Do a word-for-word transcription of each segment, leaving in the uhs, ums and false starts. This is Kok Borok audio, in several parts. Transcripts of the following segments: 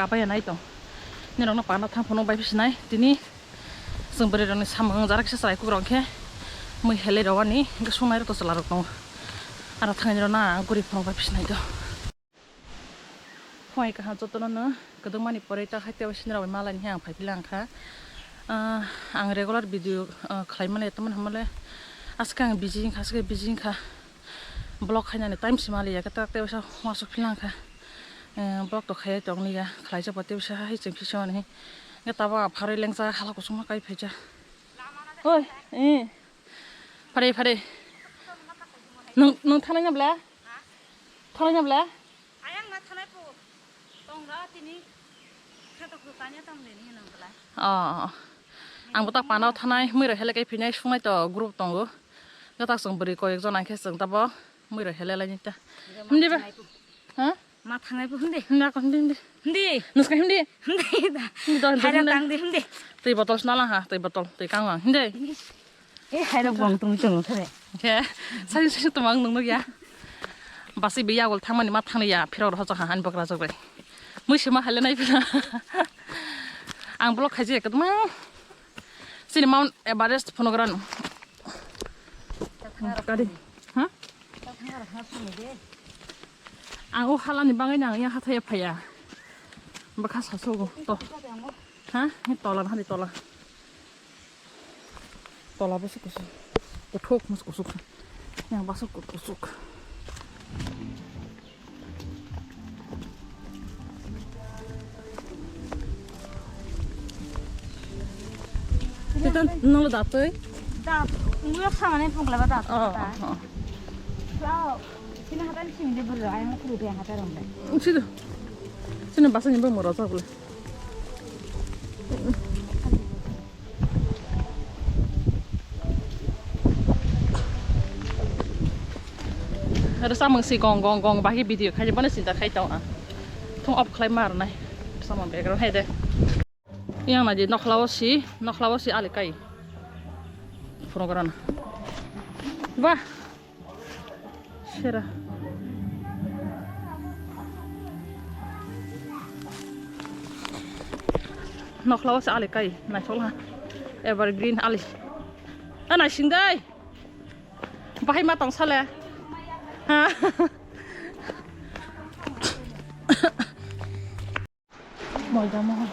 Paiya nai tong. Nirokno pano thang phano bai phi sinai. Tini chwng bwrwi rokni samung wngjarak kisa chwrai kukrok khe mui helai rwani hwnkhe sungnai rok to chwla rok tongo. Aro thangni rok na ang guri phano bai phi sinai do. Phungai kaham jotono no kwdwkmani pore ta hai tei sini rok bai malai ni ang phai phila wngkha. Ah, ang regular video, ah, khlai mani tamani hamle aske ang busy wngkha, aske busy wngkha. Vlog khainani time si maliya khe tak tei waisa uansuk phila wngkha. Eh, vlog to khaiya tong liya, khlaijak bo tei waisa hai chwng kisa mani. Hwnkhe tabuk ang pharwi lengsa hala kusuma kai phaijak. Oi, eh. Phare, phare. Nwng, nwng thanai na bwle? Thanai na bwle? Ayang na thanai po. Tong ra tini. Khe to kutanya tong de ni nang bwle. Oh, oh. Ang bo tak panao thanai, mui rok hele kai phinai sungnai to group tongo. Gatak chwng bwrwi koi ek jon ang khe chwng tabo mui rok hele lai ni ta. Hindi ba? Ha? Ma thangnai bo hindi. Hindi ako hindi, hindi. Hindi. Nuska hindi. Hindi da. Hindi do, hindi, Haira hindi. Tang di hindi. Twi botol sna lang ha, twi botol, twi kang lang hindi. Eh, haira bong tung tung thare. Khe, sari sari tumang nung ya. Basi biya gol thangmani ma thangni ya, phirok roh chakha han bokra jok bai. Mui sima hale nai phira. Ang vlog khaji ekdom. Sini Mount Everest phunukran. Kari. Ha? Ang o halani bagwi nang ya hathaya phaya. Bwkha sasogo to. Ha? Ni tola, hani tola. Tola bwswk kusuk. Kuthuk mas kusuk. Yang bwswk kusuk. Tita nolo datoi? Dat, mui samane pungla ba dat. Oh, oh. Lao, sini hatan sini de bulu, ayang kuru de hatan rong de. Sini, sini basa ni bang moro sa bulu. Aro samung si gong gong gong bahai video khai bono sinta khai tong ang. Thung off khlai mar nai. Samung background hai de. Yang na di nokhlao si, nokhlao si ali kai. Phunukran. Bah. Sera. Nokhlao se ali kai, naithok ha. Evergreen ali. A naising dai. Bahai ma tong sale. Ha. Moida mohon.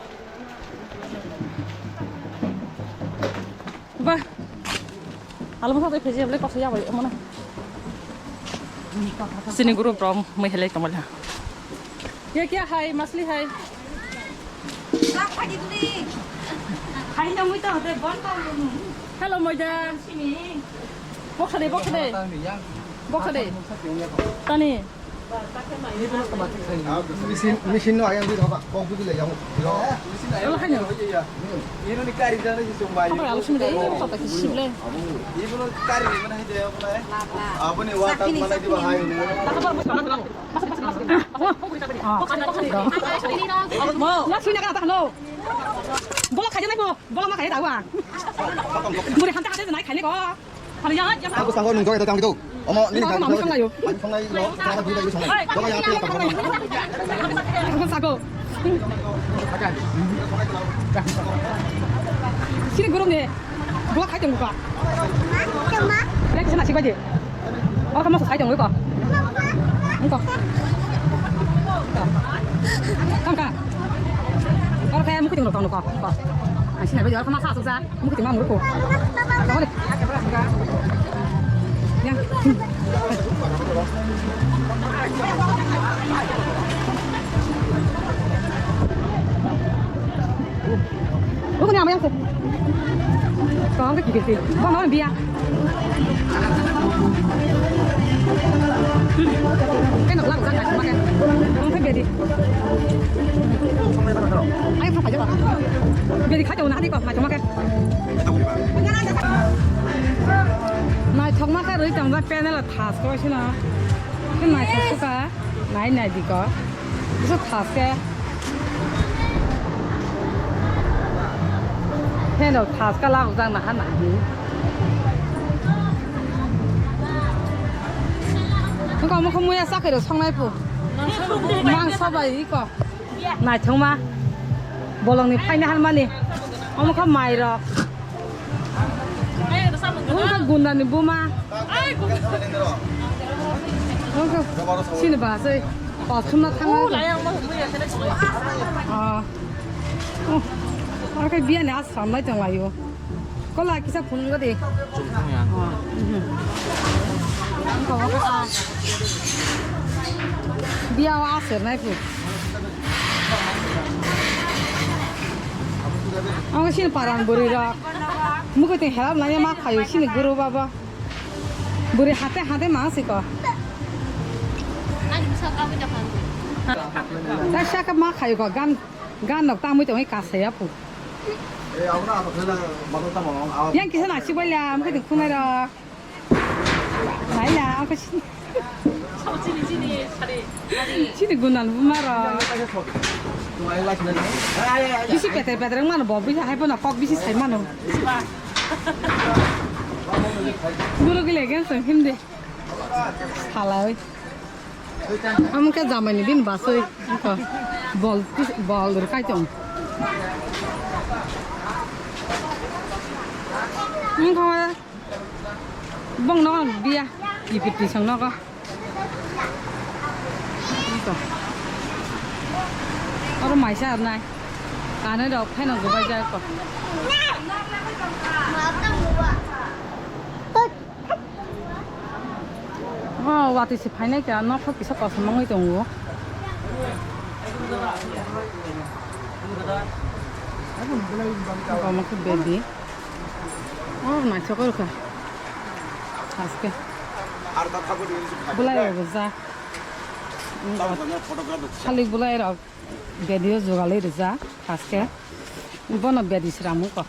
Ba. Alam sa tei pheji bole koso ya bole mana. Sini group rom mui helai tong bole. Ye kya hai, masli hai? Hai na mui ta hote bon ta. Hello, Moida. Sini. Boksa de, boksa de. Boksa de. Tani. Machine, machine no ayang di thaba, kok bidi le yang. Alo haino. Ini ni kari jana di sumbai. Apa alo sini deh, ini apa tak sih le? Ini kari mana aja ya, apa ya? Apa nih watak mana di bahaya ini? Mo, ya sini kan tak lo. Bola kaya naik mo, bola mah kaya tahu ah. Boleh hantar hantar naik kaya ko. Ako sangko nung joy tang gitu. Omo nini kang. Mami sanglayo. Mami sanglayo. Sangko dito yung sanglayo. Joga yang apa yang kamu? Ako sangko. Sini gurung ni. Gua khai tong ka. Lek sana sih baje. Oh, kamu sai tong ka. Engko. Tangka. Oro kaya mukti tong tong ka. Ang sini baje oro kama sa sa. Mukti ma murko. Yang. Bukan yang yang. Kau ke kiri sih. Kau mau biar. Kan nak lakukan macam mana? Kau ke biar di. Ayo, apa aja, Pak? Biar di kacau, nanti kok macam mana? Naithokma khe rwi tongjak panel o thas khe sino. Khe naithok kha, nai nai di kok. Bisu thas khe. Panel thas khe lak jak naha nai di. Kok mo khe muya sakhe rw songnai pu. Mangsa bai iko. Naithokma. Bolongni phaina halmani. Omo kha mairok. Omo kha gundani buma. Omo kha sini ba sei. Kothumna thangna. Ah. Oh. Omo kha biyani asram lai tonglaio. Kola kisa phunukgo de. Phunukgo ya. Oh, mhm. Biya o aser nai phu. Ang sini paran bwrwi rok. Mukhe teng helap nai ma khayo sini guru baba. Bwrwi hate hate ma siko. Ani bwsa kabui da phan. Ta saka ma khayo ko gan gan nok ta mui tong ka saya phu. Yang kisa nasik bai la, mukhe tong khunai rok. Nai la, ang khe sini. Sini gunal buma rok. Bisi petre petre mano bo, bisi hai bono kok bisi sai mano. Guru gile gen song him de. Salai. Omo khe jamaini bini basoi wngkha. Bol, bol rwkhai tong. Wngkha bongno biya. Ipit tisong nogo. Wngkha. Oro maisa arnai. Kanwi rok pheno gwbai jak kho. Oh, watwi se phainai kha, nokha kisa kosom wngwi tongo. Omo khe bedi. Oh, naithok kha. Haske. Bwlai rok rijak. Salik bwlai rok bedi o jugalwi rijak. Haske. Bono bedi sram wngkha.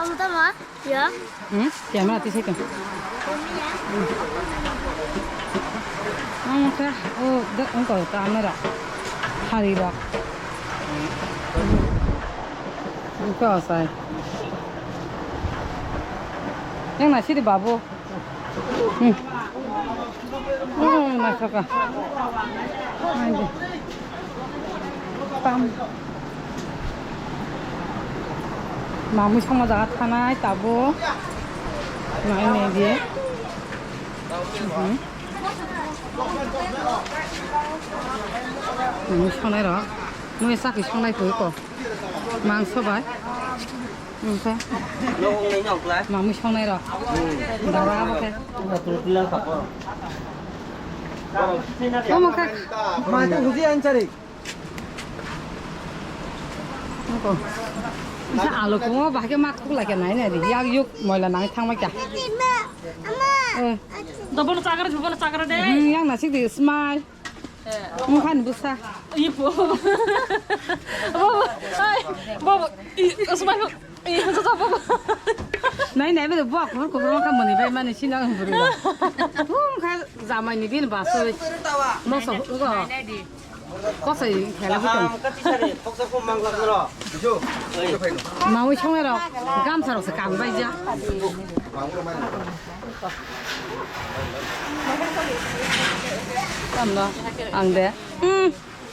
Ang tama, ya. Hmm? Camera tisai tong. Ang khe, o, de, ang ko camera. Hari rok. Ang ko asai. Yang nasi di babu. Hmm. Oh, naithok kha. Naidi. Tam. Mamwi songma jaga thanai tabuk. Nai nai di. Mhm. Mamwi songnai rok. Mui sakhi songnai pui ko. Mangso bai. Omo khe. Mamwi songnai rok. Dara omo khe. Omo khe. Mai ta huji anchari. Nokho. Isa alu kumo bahai khe mak thuk lai khe nai nai di. Yak yuk moila nang thang mai kha. Eh. Dobono chakra, dobono chakra de. Hmm, yang nasik di smile. Mukhan busa. Ipo. Bobo. Ai, bobo. I, usman. I, sasa bobo. Nai nai bele buak kukur kukur maka muni bai mani sina ang buri. Mukha jamai ni bin basoi. Moso ugo. Kosoi khela butong. Mawi songai rok. Gamsa rok se kang bai ja. Tamno, ang de. Hmm,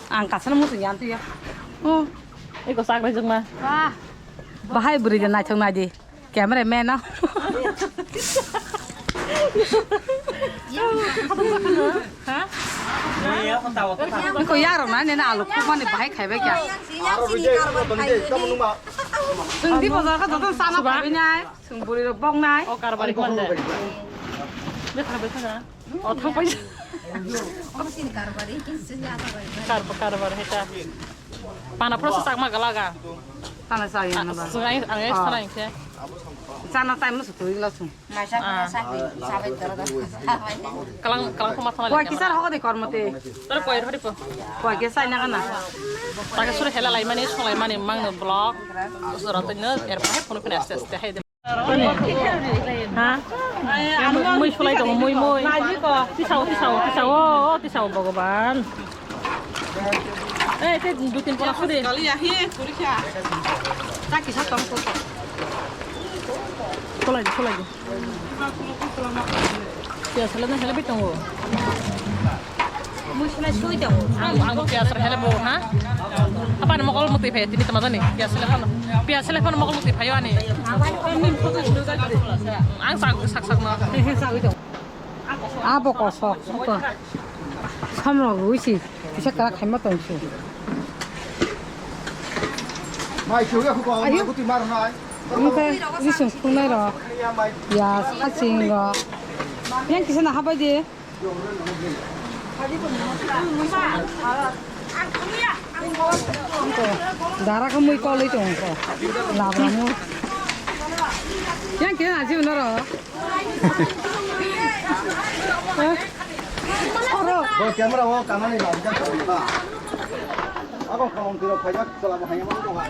ang kasar musu yan tu ya. Oh, eko sak rajak ma. Wah, bahai buri de naithok nai di. Camera man no. Ha? Eko yaro na ne na alu khumani bahai khaibai kya. Sungdi bazar ka dodo sana khaibai nai. Sung buri rok bok nai. O karbari hwnde. Be thang be thang. O thang pai. Karba karbar heta. Pana pro sa chakma galaga. Pana sa yana ba. Sung ai ang ai sana ingse. Sana time musu tu ila sung. Kalang kalang khoma thana. Koi kisar hokde kormote. Tar koi hori po. Koi ke sai na kana. Taka suru hela lai mani, solai mani, mang no blog. Sura to no, er pa phone phone aste aste hai de. Ha? Mui solai dong, mui, mui. Tisao, tisao, tisao, oh, tisao, Bhagwan. Eh, te dui tin pora khudi. Kali ahi, puri kya? Taki sa tong ko. Solai, solai. Piyaj sala na sala bitongo. Ang, ang pias rok hele bo, ha? Apa ni mokol mukti phai, tini tama jani? Pias hele phano, pias hele phano mokol mukti phaio ani. Ang sak, sak, sak no. Abo kosok, abo. Samrok rui si, kisa kara khaima tong si. Mai, chuya ko, mai, kuti mar nai. Ang khe, jisung khungnai rok. Ya, saching rok. Yang kisa na habai di. Dara khe mui kolwi tongo kho. Labra mui. Yang khe aji uno ro. Oro. Bo camera o kamani labjak ba. Ako kolom tiro phajak chwla bo hayam ko ba.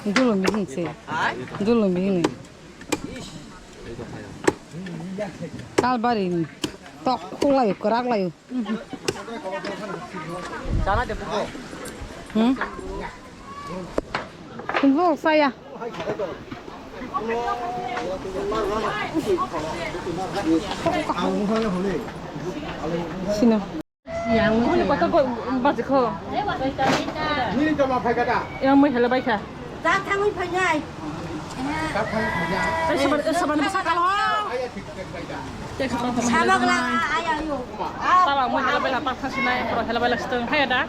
Dulum bihing se. Dulum bihing ni. Talbari ni. Tok khulai, kwrak lai. Hmm? Bo saya. Sino. Mui kota ko baji kho. Yang mui hele bai kha. Dak thangwi phainai. Saban saban bwsa kal ho. Sabak la aya yo. Tala mui hele bai kha, pak thang sinai, pro hele bai la steng hai da.